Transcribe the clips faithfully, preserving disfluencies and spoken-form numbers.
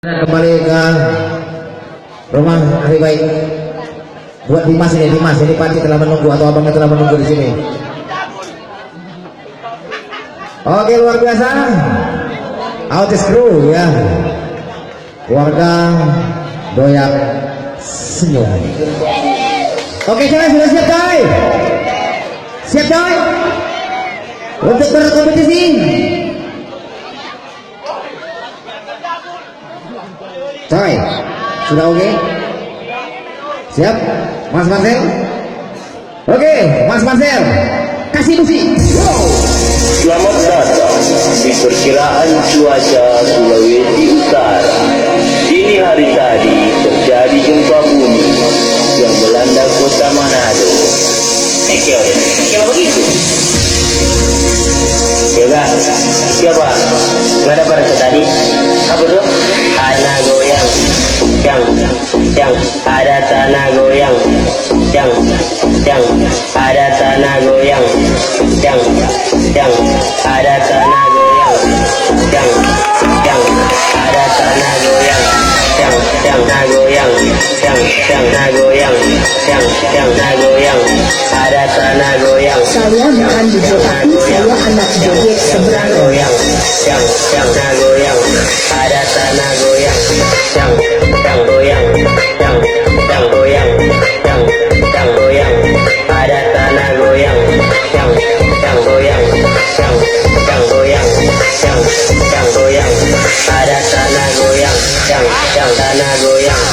Kembali ke rumah, lebih baik buat Dimas ini, Dimas ini pasti telah menunggu atau abangnya telah menunggu di sini. Oke, luar biasa. Autis Crew, ya. Warga Doyak Senyum. Oke, coy, sudah siap, coy? Siap, coy? Untuk berkompetisi? Coy, sudah oke? Siap, Mas Marcel? Oke, Mas Marcel, kasih musik. Selamat datang di perkiraan cuaca Sulawesi Utara. Dini hari tadi terjadi gempa bumi yang melanda kota Manado. Oke, siapa begitu? Coba, siapa? Mana pada tadi? Apa tuh? Tanah goyang, yang, yang, ada tanah goyang, yang, yang, ada tanah goyang, yang, yang, ada tanah goyang, yang, yang, ada tanah goyang, yang, yang, tanah goyang, yang, yang, tanah goyang, yang, yang, tanah goyang, ada tanah goyang. Saya bukan DJ tapi saya anak joget seberang. Goyang, yang, yang, tanah goyang, ada tanah goyang, yang, yang, goyang, yang, yang, goyang, yang, yang, goyang, ada tanah goyang, yang, yang, goyang, yang, yang, goyang, yang, yang, goyang, ada tanah goyang, yang, yang, tanah goyang.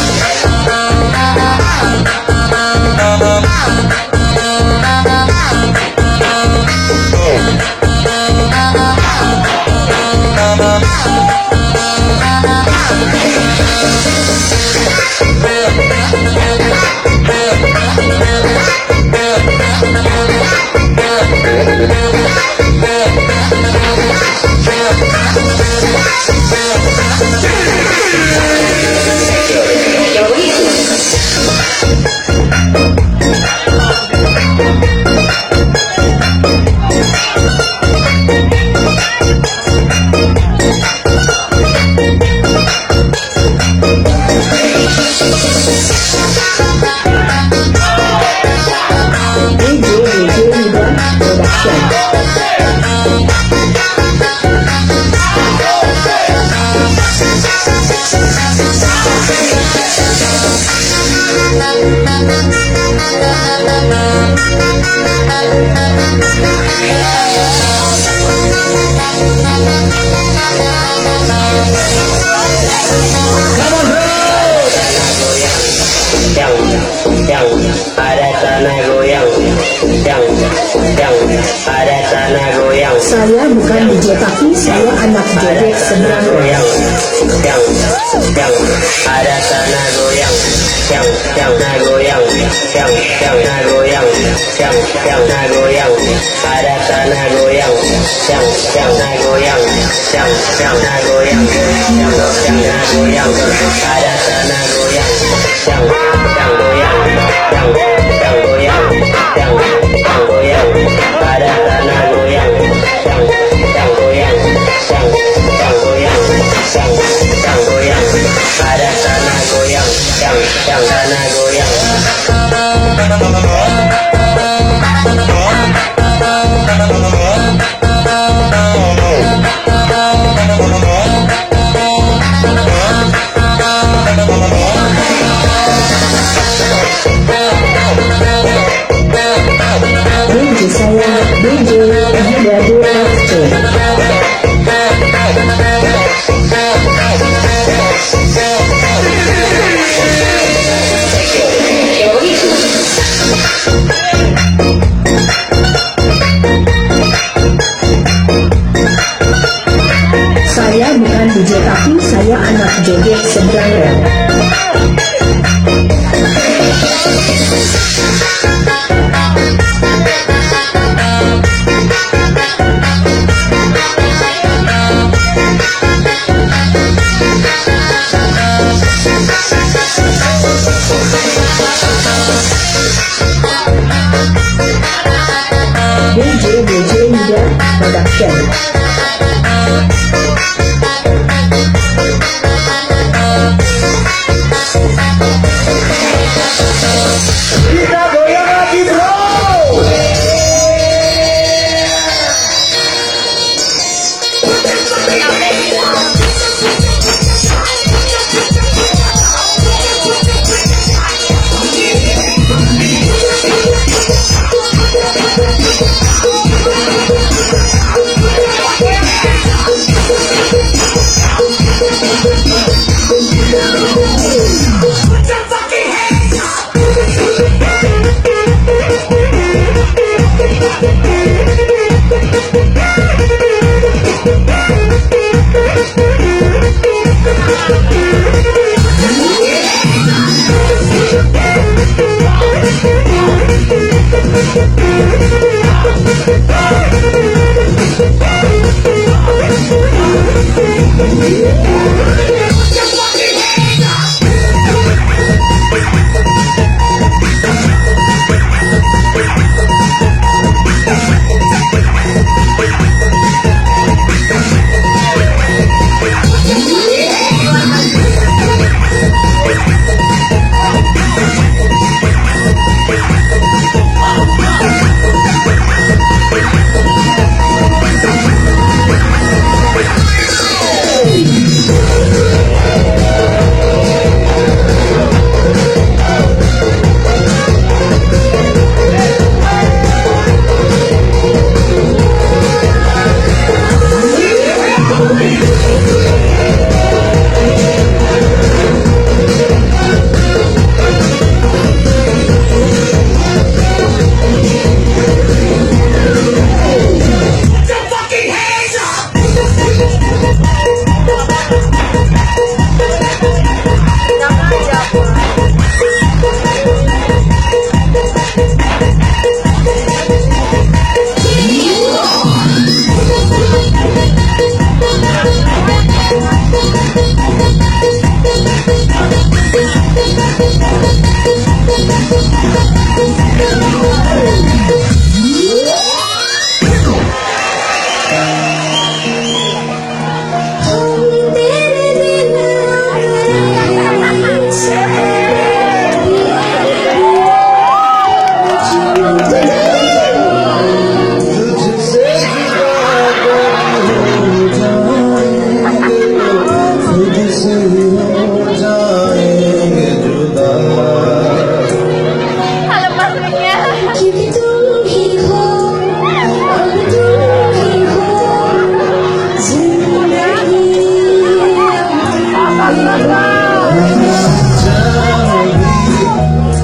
Yang, yang, ada tanah goyang. Yang, yang, ada tanah goyang. Saya bukan DJ tapi saya anak joget seberang. Goyang, yang, yang, ada tanah goyang. Yang, yang, tanah goyang. Yang, yang, tanah goyang. Yang, yang, tanah goyang. Ada tanah goyang. Yang, yang, tanah goyang. Yang, yang, tanah goyang. Yang, yang, tanah goyang. Ada tanah goyang. Yang, yang, goyang. Yang, yang, goyang. Yang, yang, goyang. Ada tanah goyang. Yang, yang, goyang. Yang, yang, goyang. Yang, yang, goyang. Ada tanah goyang. Yang, yang, tanah goyang. DJ saya, DJ Yuda D F C. Saya bukan DJ tapi saya anak joget seberang rel. DJ DJ Yuda Production.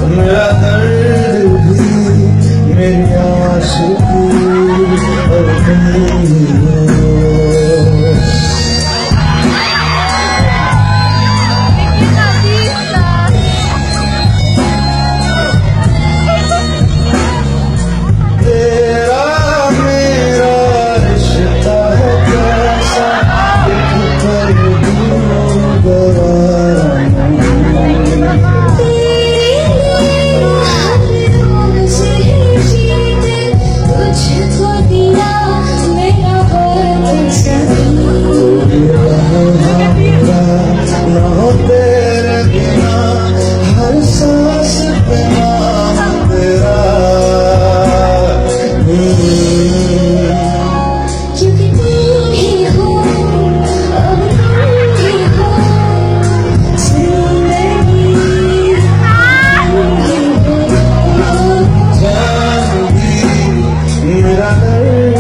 मेरा दर्द भी, मेरी आशिकी और तुम ही हो। तेरा मेरा रिश्ता है कैसा, एक पल दूर गवारा नहीं। तेरे लिए हर रोज है जीत, तुझको दिया मेरा वतन सनम। ना हो तेरे बिना हर सांस पे नाम तेरा। क्योंकि तुम ही हो, अब तुम ही हो जिंदगी। मेरा दर्द